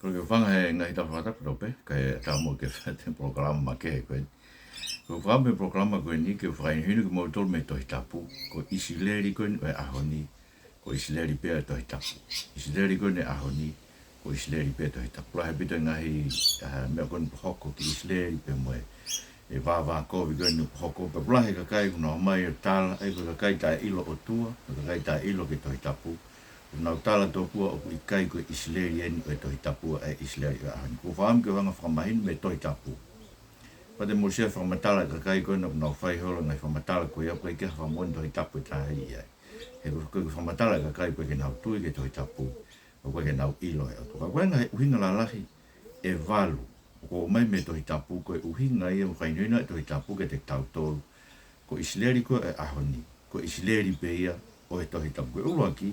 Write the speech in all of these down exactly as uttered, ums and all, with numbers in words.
Ke u hūfanga he ngaahi tala fakatapu kotoa pē, kae ʻatā muʻa ke fai atu e polokalama makehe ko eni. Ko e fakaʻamu e polokalama ko eni ke u fakahinohino kimoutolu mei he Tohi Tapu, ko ʻIsileli ko eni ʻo e ʻaho ni, ko ʻIsileli pē ʻa e Tohi Tapu. ʻIsileli ko eni ʻo e ʻaho ni, ko ʻIsileli pē Tohi Tapu. Lahi ʻaupito e ngaahi, ʻa, meʻa ko eni ʻoku hoko ki ʻIsileli pea mo e, e vāvākovi ko eni ʻoku hoko. Pea ʻoku lahi e kakai ʻoku nau ō mai ʻo tala, ʻa ia ko e kakai taʻeʻilo ʻOtua, ko e kakai taʻeʻilo ki he Tohi Tapu. ʻOku nau tala tōpua ʻoku ʻikai ko e ʻIsileli eni ʻo e Tohi Tapu ʻa e ʻIsileli ʻo e ʻaho ni. Ko e fakaʻamu ke u hanga ʻo fakamahino mei he Tohi Tapu. Pea te mou sio he fakamatala e kakai ko ena ʻoku nau fai holo e ngaahi fakamatala ko ia, ʻoku ʻikai ke ha fakamoʻoni Tohi Tapu ʻe taha ia. He ko e, ko e fakamatala e kakai ʻoku ʻikai ke nau tui ki he Tohi Tapu, ʻoku ʻikai ke nau ʻilo e ʻOtua. Ka ko e ngaahi ʻuhinga lalahi ʻe valu ʻoku ʻomai mei he Tohi Tapu, ko e ʻuhinga ia ʻoku fakahinohino ai e Tohi Tapu kiate kitautolu. Ko ʻIsileli ko ē ʻo e ʻaho ni, ko ʻIsileli pē ia ʻo e Tohi Tapu. Ko e ʻuluaki,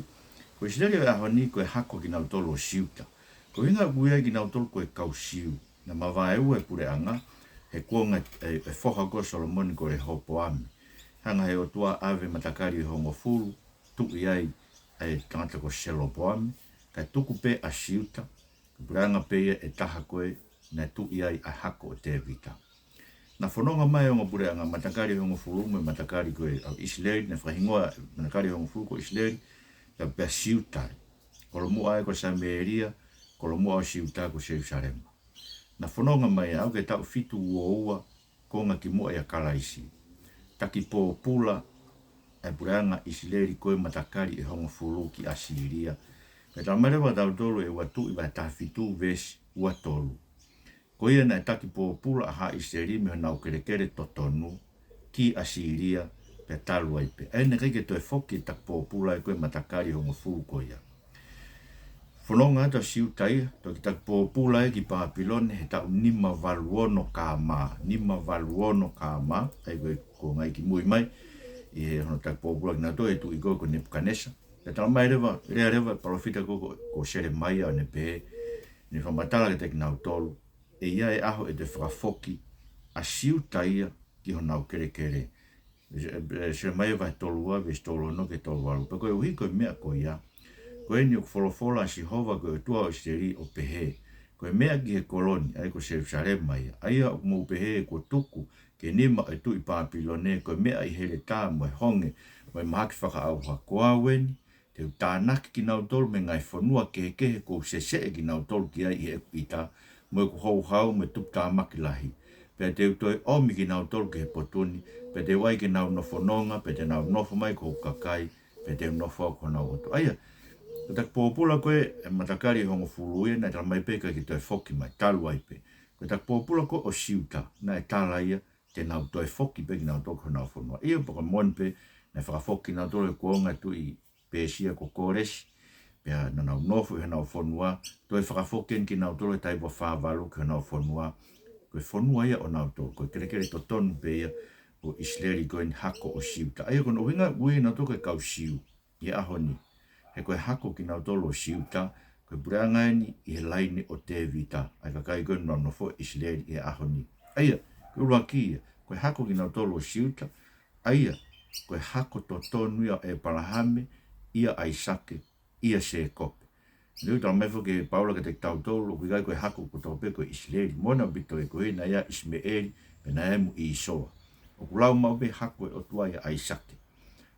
ko ʻIsileli ʻo e ʻaho ni, ko e hako kinautolu ʻo Siuta. Ko e ʻuhinga ʻoku ui ai kinautolu ko e kau Siu. Naʻe mavaeua e puleʻanga he kuonga e, e foha ko Solomone ko Lehopoame. Hanga he ʻOtua ʻo ʻave e matakali ʻe hongofulu, tuʻi ai e tangata ko Selopoame, kae tuku pē ʻa Siuta, ko e puleʻanga pē ia ʻe taha ko ē naʻe tuʻi ai ʻa e hako ʻo Tēvita. Naʻe fononga mai e ongo puleʻanga, matakali ʻe hongofulu mo e matakali ko ē ʻo ʻIsileli, naʻe fakahingoa e matakali ʻe hongofulu ko ʻIsileli, pea, pea Siuta. Kolomuʻa ai ko Samēlia, kolomuʻa ʻo Siuta ko Selusalema. Naʻe fononga mai ʻo aʻu ki he taʻu fitu ua ua, kuonga kimuʻa ʻia Kalaisi. Taki pōpula e puleʻanga ʻIsileli ko e matakali ʻe hongofulu ki ʻAsīlia. Pea talamai leva kiate kitautolu ʻe ua Tuʻi vahe taha fitu veesi ua tolu. Ko ia naʻe taki pōpula ʻa haʻa ʻIsileli mei honau kelekele totonu ki ʻAsīlia, pea talu ai pē. ʻA ia naʻe ʻikai ke toe foki e taki pōpula ia ko e matakali ʻe hongofulu ko ia. Fononga atu ʻa Siuta ia, toki taki pōpula ia ki Pāpilone he taʻu nima valu ono K.M., nima valu ono K.M., ʻa ia ko e kuonga ʻi he kimui mai ʻi he hono taki pōpula kinautolu ʻe he tuʻi ko ē ko Nepukanesa. Pea talamai leva, lea leva e palōfita ko, ko, ko Selemaia ʻo ne pehē, ne fakamatala kiate kinautolu, ʻe ʻi ai e ʻaho ʻe toe fakafoki ʻa Siuta ia ki honau kelekele. E, e, Selemaia vahe tolu ua, veesi tolu ono ki he tolu valu. Pea koeʻuhi ko e meʻa ko ia, ko eni ʻoku folofola ʻa Sihova ko e ʻOtua ʻo ʻIsileli ʻo pehē, ko e meʻa ki he kolo ni, ʻa ia ko Selusalema ia, ʻa ia ʻoku mou pehē kuo tuku ki he nima ʻo e tuʻi Pāpilone, ko e meʻa ʻi he heletā mo e honge mo e mahaki fakaʻauha, ko au eni, te u tānaki kinautolu mei he ngaahi fonua kehekehe kuo u seseʻe kinautolu ki ai ʻi ʻeku ʻita mo ʻeku houhau mo e tuputāmaki lahi. Pea te u toe ʻomi kinautolu ki he potu ni, pea te u ʻai ke nau nofo nonga, pea te nau nofo mai ko hoku kakai, pea te u nofo au ko honau ʻOtua. ʻA ia, ko e taki pōpula ko ē e matakali ʻe hongofulu ia, naʻe talamai pē ʻe ʻikai ke toe foki mai, talu ai pē. Ko e taki pōpula ko ē ʻo Siuta, naʻe tala ia te nau toe foki pē kinautolu ki honau fonua. ʻA ia pea ko e moʻoni pē, naʻe fakafoki kinautolu he kuonga e tuʻi Pēsia ko Kōlesi, pea naʻa nau nofo ʻi honau fonua, toe fakafoki eni kinautolu he taha hiva fā valu ki honau fonua, ko e fonua ia ʻonautolu, ko e kelekele totonu pē ia ʻo ʻIsileli ko eni, hako ʻo Siuta. ʻA ia ko hono ʻuhinga ʻoku ui kinautolu ko e kau Siu ʻi he ʻaho ni, he ko e hako kinautolu ʻo Siuta, ko e puleʻanga eni ʻi he laine ʻo Tēvita, ʻa e kakai ko ē ʻoku nau nofo ʻi ʻIsileli ʻi he ʻaho ni. ʻA ia, ko e ʻuluaki ia, ko e hako kinautolu ʻo Siuta, ʻa ia, ko e hako totonu ia ʻo ʻĒpalahame, ʻia ʻAisake, ʻia Sēkope. Naʻe talamai foki ʻe Paula kiate kitautolu, ʻoku ʻikai ko e hako kotoa pē ko ʻIsileli. Moʻoni ʻaupito ē, ko ē naʻe ʻi ai ʻa ʻIsimeʻeli, pea naʻe ʻi ai mo ʻĪsoa. ʻOku lau maʻu pē hako e ʻOtua ʻia ʻAisake.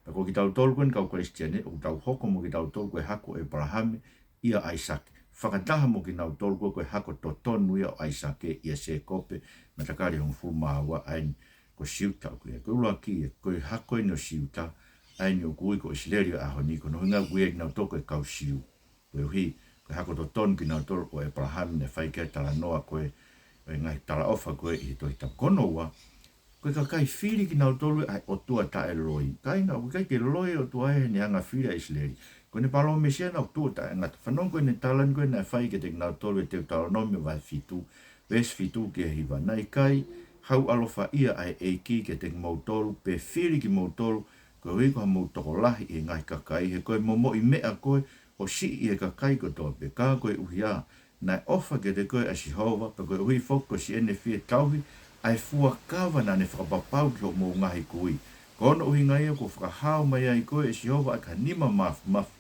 Pea ko kitautolu ko eni kau Kalisitiane, ʻoku tau hoko mo kitautolu ko e hako ʻo ʻĒpalahame, ʻia ʻAisake. Fakataha mo kinautolu ko ē ko e hako totonu ia ʻo ʻAisake, ʻia Sēkope, matakali ʻe hongofulu mā ua, ʻa eni ko Siuta ʻoku ʻi ai. Ko e ʻuluaki ia, ko e hako eni ʻo Siuta, ʻa eni ʻoku ui ko ʻIsileli ʻo e ʻaho ni, ko hono ʻuhinga ʻoku ui ai kinautolu ko e kau Siu. Koeʻuhi, ko e hako totonu kinautolu ʻo ʻĒpalahame naʻe fai ki ai e talanoa ko ē, ʻo e ngaahi talaʻofa ko ē ʻi he Tohi Tapu. Ko hono ua, ko e kakai fili kinautolu ʻe he ʻotua taʻeloi. Kāinga, ʻoku ʻikai ke loi e ʻOtua ʻi heʻene hanga ʻo fili ʻa ʻIsileli. Ko ʻene palōmesi ʻena ʻoku tuʻo taʻengata. Fanongo ko ʻene tala eni ko ē naʻe fai kiate kinautolu ʻi he Teutalonome vahe fitu, veesi fitu ki he hiva. Naʻe ʻikai hau ʻaloʻofaʻia ʻa e ʻEiki kiate kimoutolu, pe fili kimoutolu, koeʻuhi ko haʻamou tokolahi ʻi he ngaahi kakai, he ko e momoʻi meʻa koe ʻo siʻi ʻi he kakai kotoa pē. Ka koeʻuhi ā, naʻe ʻofa kiate koe ʻa Sihova, pea koeʻuhi foki ko siʻene fie tauhi ʻa e fuakava naʻa ne fakapapau ki hoʻomou ngaahi kui. Ko hono ʻuhinga ia kuo fakahao mai ai koe ʻe Sihova ʻaki ha nima māfimafi,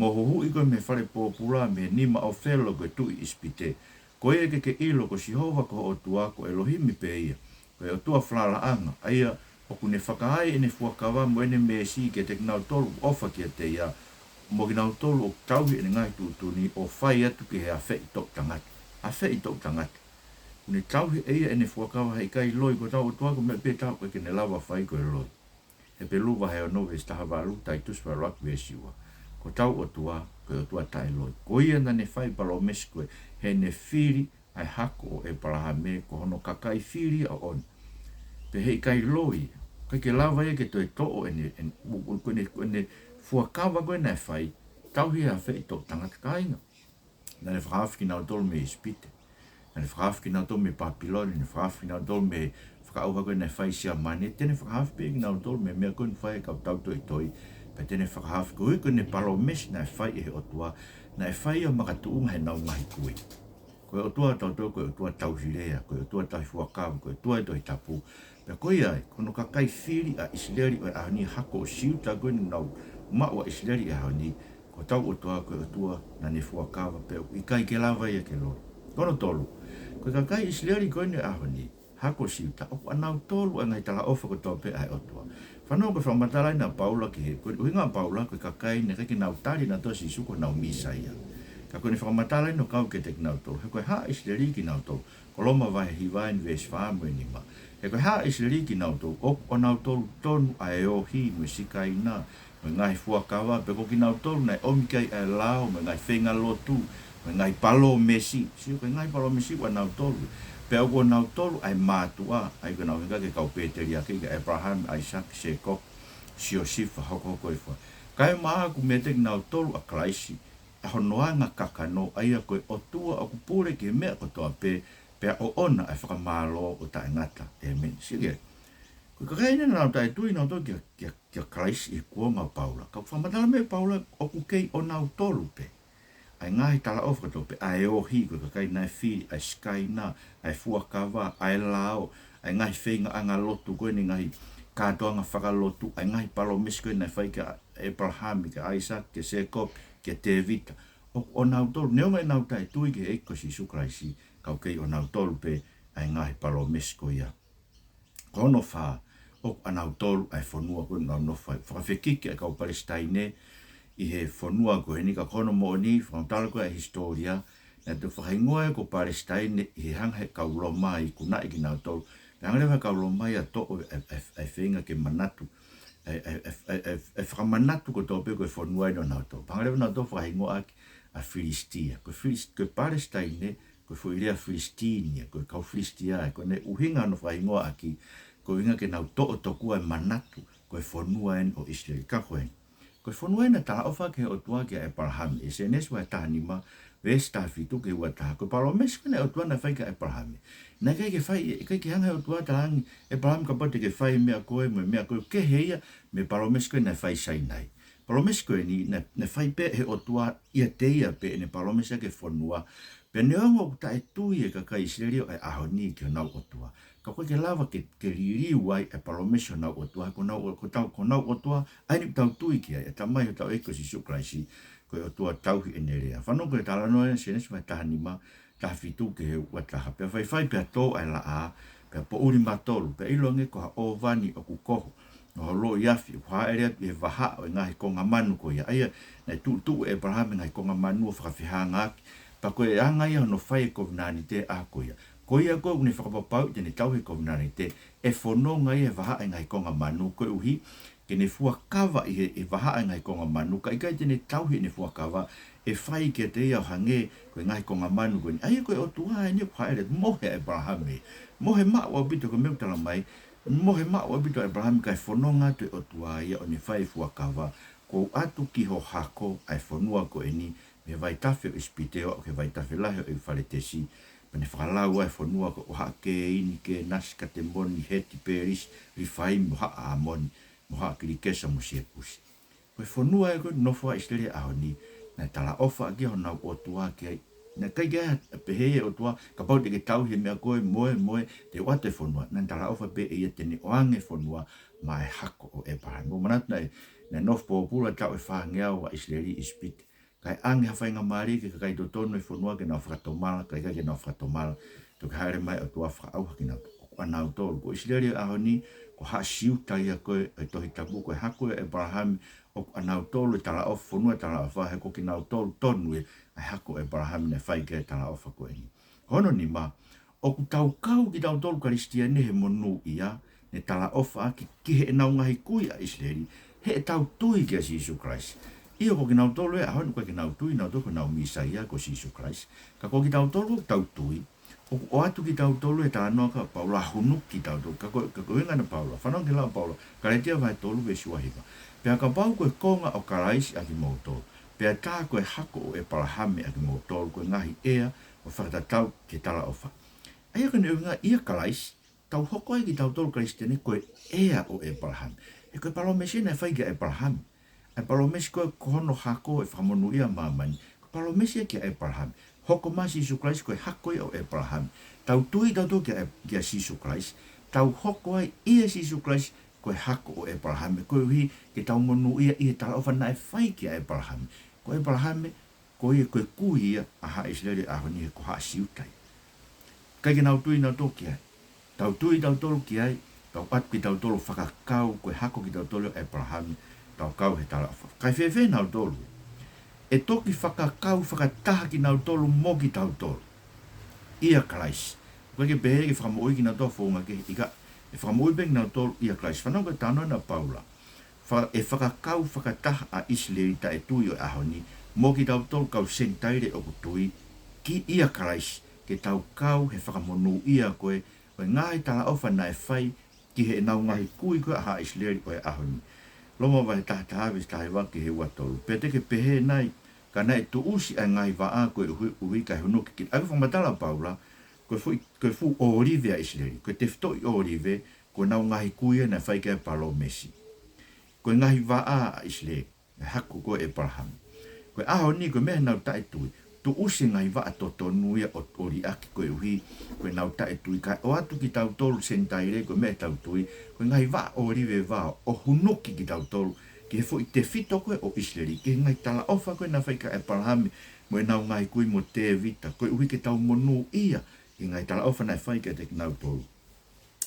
Mo huhuʻi koe mei he fale pōpula, mei he nima ʻo Felo ko e tuʻi ʻIsipite. Ko ia ke ke ʻilo ko Sihova ko ho ʻOtua ko ʻElohimi pē ia, ko e ʻOtua falalaʻanga, ʻa ia ʻoku ne fakaai ʻene fuakava mo ʻene meesi kiate kinautolu ʻoku ʻofa kiate ia, mo kinautolu ʻoku tauhi ʻene ngaahi tuʻutuʻuni ʻo fai atu ki he afeʻi toʻutangata. Afeʻi toʻutangata. ʻOku ne tauhi ʻe ia ʻene fuakava, heʻikai loi. Ko hotau ʻOtua ko e meʻa pē taha ʻoku ʻikai ke ne lava fai ko e loi. Hepelū vahe ono veesi taha valu, Taitusi vahe ʻuluaki veesi ua. Ko hotau ʻOtua, ko e ʻOtua taʻeloi. Ko ia naʻa ne fai palōmesi ko ē, heʻene fili ʻa e hako ʻo ʻEpalahame, ko hono kakai fili ʻoʻona. Pea heʻikai loi, ʻikai ke lava ia ke toe toʻo ʻene, ʻene, ko ʻene, ko ʻene fuakava ko ē naʻe fai, tauhi e afeʻi toʻutangata, kāinga. Naʻa ne fakahaofi kinautolu mei ʻIsipite. Naʻa ne fakahaofi kinautolu mei Papilone, naʻa ne fakahaofi kinautolu mei he fakaʻauha ko ē naʻe fai ʻi Siamane, te ne fakahaofi pē kinautolu mei he meʻa ko ē naʻe fai ʻe he kau tautoʻitoi, pea te ne fakahaofi koeʻuhi ko ʻene palōmesi naʻe fai ʻe he ʻOtua, naʻe fai ia makatuʻunga heʻenau ngaahi kui. Ko e ʻOtua ʻa tautolu, ko e ʻOtua tauhi lea, ko e ʻOtua tauhi fuakava, ko e ʻOtua ʻo e Tohi Tapu. Pea ko ia ai, ko hono kakai fili ʻa ʻIsileli ʻo e ʻaho ni, hako ʻo Siuta ko eni ʻoku nau maʻu ʻa ʻIsileli he ʻaho ni, ko hotau ʻOtua ko e ʻOtua naʻa ne fuakava pea ʻoku ʻikai ke lava ia ke loi. Ko hono tolu, ko e kakai ʻIsileli ko eni he ʻaho ni, hako ʻo Siuta, ʻoku ʻanautolu ʻa e ngaahi talaʻofa kotoa pē ʻa e ʻOtua. Fanongo ki he fakamatala eni ʻa Paula ki he, ko e ʻuhinga ʻa Paula ko e kakai naʻe ʻikai ke nau tali nautolu ʻa Sīsū ko honau Mīsaia. Ka ko ʻene fakamatala eni ʻo kau kiate kinautolu, he ko e haʻa ʻIsileli kinautolu, ko Loma vahe hiva eni veesi fā mo e nima. He ko e haʻa ʻIsileli kinautolu, ʻoku ʻanautolu tonu ʻa e ohi mo e sikaina, mo e ngaahi fuakava, pea ko kinautolu naʻe ʻomi ki ai ʻa e lao, mo e ngaahi feinga lotu, mo e ngaahi palōmesi. Sio, ko e ngaahi palōmesi ʻoku ʻanautolu. Pea ʻoku ʻanautolu ʻa e mātuʻa, ʻa ia ko ʻenau ʻuhinga ki he kau pēteliake, kia ʻEpalahame, ʻAisake, Sēkope, Siosefa, hokohoko ʻi fua. Kae ʻumaʻā ʻoku meiate kinautolu ʻa Kalaisi, ʻa hono anga kakano, ʻa ia ko e ʻOtua ʻoku pule ki he meʻa kotoa pē, pea ʻoʻona ʻa e fakamālō ʻo taʻengata. ʻĒmeni. Sio ki ai. Ko e kakai eni naʻa nau taʻetui nautolu kia, kia, kia Kalaisi ʻi he kuonga ʻo Paula. Ka ʻoku fakamatala mai ʻe Paula ʻoku kei ʻonautolu pē ʻa e ngaahi talaʻofa kotoa pē, ʻa e ohi, ko e kakai naʻe fili, ʻa e sikaina, ʻa e fuakava, ʻa e lao, ʻa e ngaahi feingaʻanga lotu ko eni, ngaahi kātoanga fakalotu, ʻa e ngaahi palōmesi ko ē naʻe fai kia ʻEpalahame, kia ʻAisake, kia Sēkope, kia Tēvita. ʻOku ʻonautolu, neongo ʻenau taʻetui ki he ʻEiki ko Sīsū Kalaisi, ka ʻoku kei ʻonautolu pē ʻa e ngaahi palōmesi ko ia. Ko hono fā, ʻoku ʻanautolu ʻa e fonua ko ē ʻoku nau nofo ai. Fakafekiki ʻa e kau Palesitaine ʻi he fonua ko eni, ka ko hono moʻoni, fakamatala ko ē ʻa e hisitōlia, naʻe toe fakahingoa ia ko Palesitaine ʻi he hanga ʻe he kau Loma ʻo ikunaʻi kinautolu. Pea hanga leva ʻe he kau Loma ia ʻo toʻo ʻa e, ʻa e, ʻa e feinga ke manatu, ʻa e, ʻa e, ʻa e, ʻa e, ʻa e fakamanatu kotoa pē ko e fonua eni ʻonautolu. Pea hanga leva ʻe nautolu ʻo fakahingoa ʻaki ʻa Filisitia. Ko Filis-, ko Palesitaine, ko e foʻi lea Filisitia, ko e kau Filisitia, ko ʻene ʻuhinga hono fakahingoa ʻaki, ko e ʻuhinga ke nau toʻo tokua e manatu ko e fonua eni ʻo ʻIsileli. Ka ko eni, ko e fonua eni naʻe talaʻofa ki ai ʻe he ʻOtua kia ʻEpalahame, ʻi Sēnesi vahe taha nima, veesi taha fitu ki he ua taha, ko e palōmesi ko ē naʻe ʻOtua naʻe fai kia ʻEpalahame. Naʻe ʻikai ke fai, ʻikai ke hanga ʻe he ʻOtua ʻo talaange, ʻEpalahame, kapau te ke fai e meʻa ko ē mo e meʻa ko ē, kehe ia mei he palōmesi ko ē naʻe fai ʻi Sainai. Palōmesi ko eni naʻe, naʻe fai pē ʻe he ʻOtua ʻiate ia pē ʻene palōmesi ʻaki e fonua. Pea neongo ʻoku taʻetui e kakai ʻIsileli ʻo e ʻaho ni ki honau ʻOtua, ka ʻoku ʻikai ke lava ke, ke liliu ai e palōmesi ʻa honau ʻOtua, ko honau, ko hotau, ko honau ʻOtua, ʻa eni ʻoku tau tui ki ai, ʻa e Tamai hotau ʻEiki ko Sīsū Kalaisi, ko e ʻOtua tauhi ʻene lea. Fanongo ki he talanoa ʻi Sēnesi vahe taha nima, taha fitu ki he ua taha. Pea faifai pea tō ʻa e laʻā, pea poʻuli matolu, pea ʻiloange ko ha ʻōvani ʻoku koho, ʻo ha loi afi ʻoku hāʻele atu ʻi he vahaʻa ʻo e ngaahi konga manu ko ia. ʻA ia naʻe tuʻutuʻu ʻe ʻEpalahame e ngaahi konga manu ʻo fakafehangahangai. Pea ko e anga ia hono fai e kovinānite ʻa ko ia. Ko ia ko ē ʻoku ne fakapapauʻi te ne tauhi e kovinānite, ʻe fononga ia he vahaʻa e ngaahi konga manu, koeʻuhi ke ne fuakava ʻi he, he vahaʻa e ngaahi konga manu, ka ʻikai te ne tauhi ʻene fuakava, ʻe fai kiate ia ʻo hangē ko e ngaahi konga manu ko eni. ʻA ia ko e ʻOtua eni ʻoku hāʻele atu, mohe ʻa ʻEpalahame. Mohe maʻu ʻaupito, ko e meʻa ʻoku talamai, mohe maʻu ʻaupito ʻa ʻEpalahame kae fononga atu e ʻOtua ia ʻo ne fai e fuakava, kuo u ʻatu ki ho hako ʻa e fonua ko eni, mei he vaitafe ʻo ʻIsipite ʻo aʻu ki he vaitafe lahi ʻo ʻIufaletesi, pea ne fakalau ai e fonua ko ē ʻo haʻa Kēini, Kēnasi, Katemoni, Heti, Pelisi, Lifaimi, mo haʻa ʻAmoni, mo haʻa Kilikesa mo Siepusi. Ko e fonua ē ko ē ʻoku nofo ai ʻa ʻIsileli he ʻaho ni, naʻe talaʻofa ʻaki ia ʻe honau ʻOtua ki ai. Naʻe ʻikai ke ʻai ha pehē ʻe he ʻOtua, kapau te ke tauhi e meʻa ko ē mo e, mo e, te u ʻoatu e fonua. Naʻe talaʻofa pē ʻe ia te ne ʻoange e fonua maʻa e hako ʻo ʻEpalahame. Mou manatu naʻe, naʻe nofo pōpula taʻu ʻe fāngeau ʻa ʻIsileli ʻi ʻIsipite. Kae ʻange ha faingamālie ki he kakai totonu ʻo e fonua ke nau fakatomala, kae ʻikai ke nau fakatomala. Toki hāʻele mai e ʻOtua ʻo fakaʻauha kinautolu. ʻOku ʻanautolu, ko ʻIsileli ʻo e ʻaho ni, ko haʻa Siuta ia ko ē ʻo e Tohi Tapu, ko e hako ʻo ʻĒpalahame, ʻoku ʻanautolu e talaʻofa, fonua talaʻofa, he ko kinautolu tonu ia ʻa e hako ʻo ʻĒpalahame naʻe fai ki ai e talaʻofa ko eni. Hono nima, ʻoku tau kau kitautolu Kalisitiane he monūʻia naʻe talaʻofa ʻaki ki heʻenau ngaahi kui ʻa ʻIsileli, heʻetau tui kia Sīsū Kalaisi. ʻIo, ko kinautolu ʻi he ʻaho ni ʻoku ʻikai ke nau tui nautolu ko honau Mīsaia ko Sīsū Kalaisi. Ka ko kitautolu ʻoku tau tui, ʻoku ʻoatu kiate kitautolu ʻe he talanoa ʻa Paula ʻa e hunuki kitautolu. Ka ko, ka ko e ʻuhinga ʻa Paula, fanongo ki he lau ʻa Paula, Kalētia vahe tolu veesi ua hiva. Pea kapau ko e konga ʻo Kalaisi ʻa kimoutolu, pea tā ko e hako ʻo ʻĒpalahame ʻa kimoutolu, ko e ngaahi ʻea ʻo fakatatau ki he talaʻofa. ʻA ia ko hono ʻuhinga ia Kalaisi, tau hoko ai kitautolu Kalisitiane ko e ʻea ʻo ʻĒpalahame. He ko e palōmesi naʻe fai kia ʻĒpalahame. ʻA e palōmesi ko ē ko hono hako ʻe fakamonūʻia ʻa māmani. Ko e palōmesi ia kia ʻĒpalahame. Hoko mai ʻa Sīsū Kalaisi ko e hako ia ʻo ʻĒpalahame. Tau tui tautolu kia, kia Sīsū Kalaisi. Tau hoko ai ʻia Sīsū Kalaisi ko e hako ʻo ʻĒpalahame. Koeʻuhi ke tau monūʻia ʻi he talaʻofa naʻe fai kia ʻĒpalahame. Ko ʻĒpalahame, ko ia ko e kui ia ʻa haʻa ʻIsileli ʻo e ʻaho ni he ko haʻa Siuta ia. ʻIkai ke nau tui nautolu ki ai. Tau tui tautolu ki ai, tau ʻoatu kitautolu ʻo fakakau, ko e hako kitautolu ʻo ʻĒpalahame, tau kau he talaʻofa. Kae fēfē nautolu? ʻE toki fakakau fakataha kinautolu mo kitautolu ʻia Kalaisi. ʻOku ʻikai ke pehē ke fakamoʻui kinautolu ʻa e founga kehe, ʻikai, ʻe fakamoʻui pē kinautolu ʻia Kalaisi. Fanongo ki he talanoa ʻa Paula. Fa-, ʻe fakakau fakataha ʻa ʻIsileli taʻetui ʻo e ʻaho ni, mo kitautolu kau Senitaile ʻoku tui, ki ʻia Kalaisi, ke tau kau he fakamonūʻia ko ē ʻo e ngaahi talaʻofa naʻe fai ki heʻenau ngaahi kui ko ē ʻa haʻa ʻIsileli ʻo e ʻaho ni. Loma vahe taha taha veesi taha hiva ki he ua tolu. Pea te ke pehē nai, ka naʻe tuʻusi ʻa e ngaahi vaʻa koeʻuhi, ʻuhi kae hunuki ki-, ʻa ia ko e fakamatala ʻa Paula, ko e foʻi, ko e fuʻu ʻōlive ʻa ʻIsileli, ko e tefitoʻi ʻōlive, ko ʻenau ngaahi kui ia naʻe fai ki ai e palōmesi. Ko e ngaahi vaʻa ʻa ʻIsileli, e hako ko ē ʻo ʻĒpalahame. Ko e ʻaho ni, ko e meʻa heʻenau taʻetui, tuʻusi e ngaahi vaʻa totonu ia ʻo, ʻo liʻaki koeʻuhi ko ʻenau taʻetui, kae ʻoatu kitautolu Senitaile, ko e meʻa ʻetau tui, ko e ngaahi vaʻa ʻōlive ʻe vao ʻo hunuki kitautolu ki he foʻi tefito ko ē ʻo ʻIsileli, ki he ngaahi talaʻofa ko ē naʻe fai kia ʻĒpalahame mo ʻenau ngaahi kui mo Tēvita, koeʻuhi ke tau monūʻia ki he ngaahi talaʻofa naʻe fai kiate kinautolu.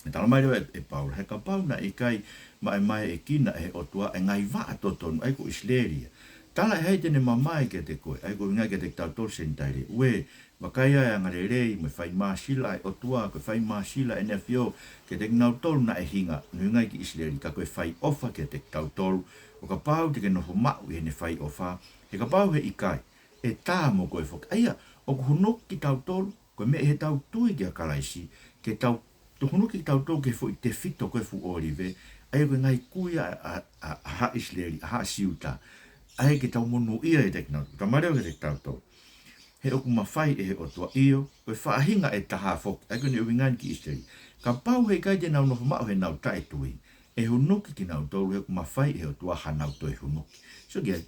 ʻE talamai leva ʻe, ʻe Paula, he kapau naʻe ʻikai maʻemaeʻekina ʻe he ʻOtua e ngaahi vaʻa totonu, ʻa ia ko ʻIsileli ia. Talaʻehai te ne mamae kiate koe, ʻa ia ko e ʻuhinga kiate kitautolu Senitaile. Ue, vakai ʻa e angalelei, mo e fai māsila ʻa e ʻOtua, ko e fai māsila ʻEne ʻAfio kiate kinautolu naʻe hinga, ʻuhinga ki ʻIsileli, ka ko e fai ʻofa kiate kitautolu, ʻo kapau te ke nofo maʻu ʻi heʻene fai ʻofa, he kapau he ʻikai, ʻe tā mo koe foki. ʻA ia, ʻoku hunuki kitautolu, ko e meʻa ʻi heʻetau tui kia Kalaisi, ke tau, ʻoku hunuki kitautolu ki he foʻi tefito ko ē fuʻu ʻōlive, ʻa ia ko e ngaahi kui ʻa, ʻa, ʻa, ʻa haʻa ʻIsileli, ʻa haʻa Siuta, ʻa ia ke tau monūʻia ʻiate kinautolu. Talamai leva kiate kitautolu, he ʻoku mafai ʻe he ʻOtua, ʻio, ko e faʻahinga ʻe taha foki, ʻa ia ko hono ʻuhinga ki ʻIsileli. Kapau he ʻikai te nau nofo maʻu heʻenau taʻetui, ʻe hunuki kinautolu, he ʻoku mafai ʻe he ʻOtua haʻanau toe hunuki. Sio ki ai,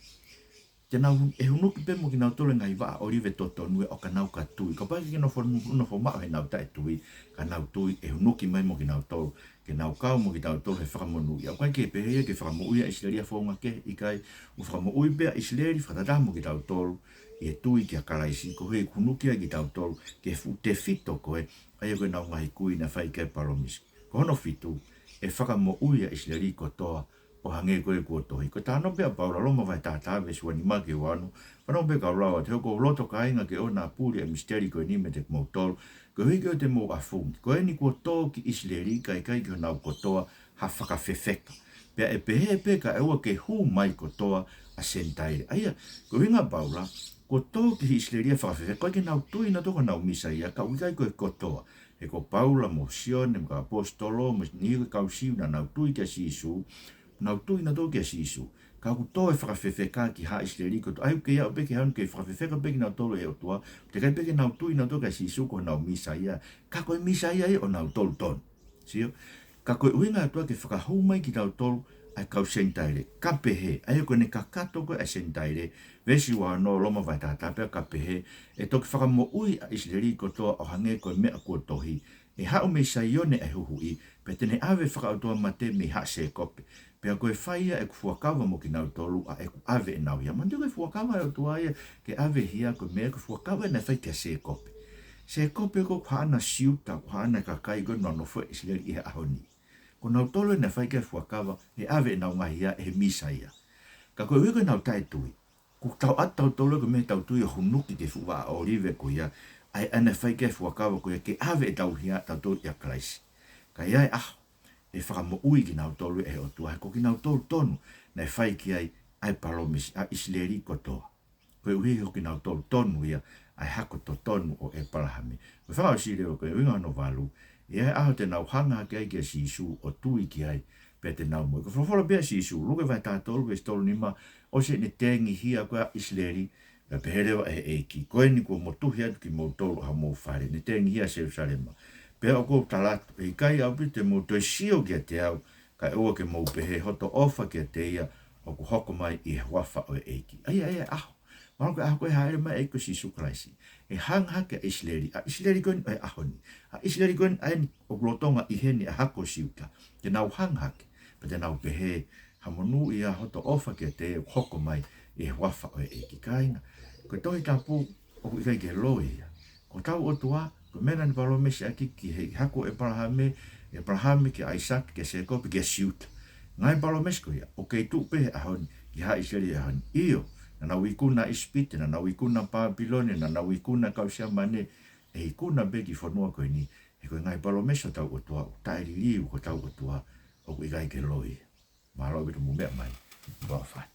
te nau, ʻe hunuki pē mo kinautolu e ngaahi vaʻa ʻōlive totonu ē ʻo ka nau ka tui. Kapau ʻe ʻikai ke nau nofo, nofo maʻu heʻenau taʻetui, ka nau tui, ʻe hunuki mai mo kinautolu, ke nau kau mo kitautolu he fakamonūʻia. ʻOku ʻikai ke pehē ia ke fakamoʻui ʻa ʻIsileli ʻi ha founga kehe, ʻikai, ʻoku fakamoʻui pē ʻa ʻIsileli fakataha mo kitautolu ʻi he tui kia Kalaisi, koeʻuhi ʻoku hunuki ai kitautolu ki he fuʻu tefito ko ē, ʻa ia ko ʻenau ngaahi kui naʻe fai ki ai e palōmesi. Ko hono fitu, ʻe fakamoʻui ʻa ʻIsileli kotoa, ʻo hangē ko ia kuo tohi. Ko e talanoa pē ʻa Paula, Loma vahe taha taha veesi ua nima ki he ua ono, fanongo pē kau lau atu, he ʻoku ou loto kāinga ke ʻoua naʻa puli ʻa e misiteli ko eni meiate kimoutolu, koeʻuhi ke ʻoua te mou ʻafungi. Ko eni kuo tō ki ʻIsileli, kae ʻikai ki honau kotoa ha fakafefeka. Pea ʻe pehē pē kae ʻoua ke hū mai kotoa ʻa e Senitaile. ʻA ia, ko e ʻuhinga ʻa Paula, kuo tō ki ʻIsileli ʻa e fakafefeka, ʻoku ʻikai ke nau tui nautolu ko honau Mīsaia, ka ʻoku ʻikai ko e kotoa. He ko Paula mo Sione, mo e kau ʻaposetolo, mo e niʻihi ko ē kau Siu naʻa nau tui kia Sīsū, nau tui nautolu kia Sīsū. Ka kuo tō e fakafefeka ki haʻa ʻIsileli kotoa, ʻa ia ʻoku kei aʻu pē ki he ʻaho ni ke fakafefeka pē kinautolu ʻe he ʻOtua, teʻeki ai pē ke nau tui nautolu kia Sīsū ko honau Mīsaia, ka ko e Mīsaia ia ʻonautolu tonu. Sio? Ka ko e ʻuhinga ʻa e ʻOtua ke fakahū mai kitautolu ʻa e kau Senitaile, ka pehē, ʻa ia ko ʻene kakato ko ē ʻa e Senitaile, veesi ua ono Loma vahe taha taha pea ka pehē, ʻe toki fakamoʻui ʻa ʻIsileli kotoa ʻo hangē ko e meʻa kuo tohi, ʻE haʻu mei Saione ʻa e huhuʻi, pea te ne ʻave fakaʻotuamate mei haʻa Sēkope. Pea ko e fai ia ʻeku fuakava mo kinautolu ʻa ʻeku ʻave ʻenau hia. Manatuʻi ko e fuakava ʻa e ʻOtua ia ke ʻave hia, ko e meʻa ko e fuakava naʻe fai kia Sēkope. Sēkope ko e haʻana Siuta, ko e haʻana kakai ko ē naʻe nofo ʻi ʻIsileli ʻi he ʻaho ni. Ko nautolu naʻe fai ki ai e fuakava ʻe ʻave ʻenau ngaahi hia ʻe he Mīsaia. Ka koeʻuhi ko ʻenau taʻetui, kuo tau ʻatu tautolu ko e meʻa ʻetau tui ʻo hunuki ki he fuʻu vaʻa ʻōlive ko ia, ʻa ia naʻe fai ki ai e fuakava ko ia ke ʻave ʻetau hia ʻatautolu ʻia Kalaisi. Ka ʻi ai e ʻaho ʻe fakamoʻui kinautolu ʻe he ʻOtua, he ko kinautolu tonu naʻe fai ki ai ʻa e palōmesi, ʻa ʻIsileli kotoa. Koeʻuhi ko kinautolu tonu ia ʻa e hako totonu ʻo ʻĒpalahame. Ko e fakaʻosi leva ko e ʻuhinga hono valu, ʻe ʻi ai e ʻaho te nau hanga hake ai kia Sīsū ʻo tui ki ai, pea te nau moʻui. Ko e folofola pē ʻa Sīsū, Luke vahe taha tolu, veesi tolu nima, ʻosi ʻene tengihia ko ē ʻa ʻIsileli, pea pehē leva ʻe he ʻEiki, ko eni kuo motuhi atu kimoutolu ʻa homou fale, ne tengihia Selusalema. Pea ʻoku ou tala atu, ʻe ʻikai ʻaupito te mou toe sio kiate au, kae ʻoua ke mou pehē, hoto ʻofa kiate ia ʻoku hoko mai ʻi he huafa ʻo e ʻEiki. ʻA ia, ʻa ia e ʻaho. Mahalo ko e ʻaho ko ē ʻe hāʻele mai ai e ʻEiki ko Sīsū Kalaisi, ʻe hanga hake ʻa ʻIsileli, ʻa ʻIsileli ko eni ʻo e ʻaho ni, ʻa ʻIsileli ko eni ʻa eni ʻoku lolotonga ʻi heni ʻa e hako ʻo Siuta, te nau hanga hake, pea te nau pehē, ha monūʻia, hoto ʻofa kiate ia ʻoku hoko mai ʻi he huafa ʻo e ʻEiki. Kāinga, ko e Tohi Tapu ʻoku ʻikai ke loi ia. Ko hotau ʻOtua, ko e meʻa naʻa ne palōmesi ʻaki ki he hako ʻo ʻĒpalahame, ʻĒpalahame kia ʻAisake, kia Sēkope, kia Siuta. Ngaahi palōmesi ko ia ʻoku kei tuʻu pē he ʻaho ni ki haʻa ʻIsileli he ʻaho ni. ʻIo, naʻa nau ikuna ʻa ʻIsipite, naʻa nau ikuna ʻa Pāpilone, naʻa nau ikuna e kau Siamane, ʻe ikuna pē e kiʻi fonua ko eni. He ko e ngaahi palōmesi ʻa hotau ʻOtua ʻoku taʻeliliu, ko hotau ʻOtua ʻoku ʻikai ke loi ia. Mālō ʻaupito hoʻomou meʻa mai. Ko e ʻofa atu.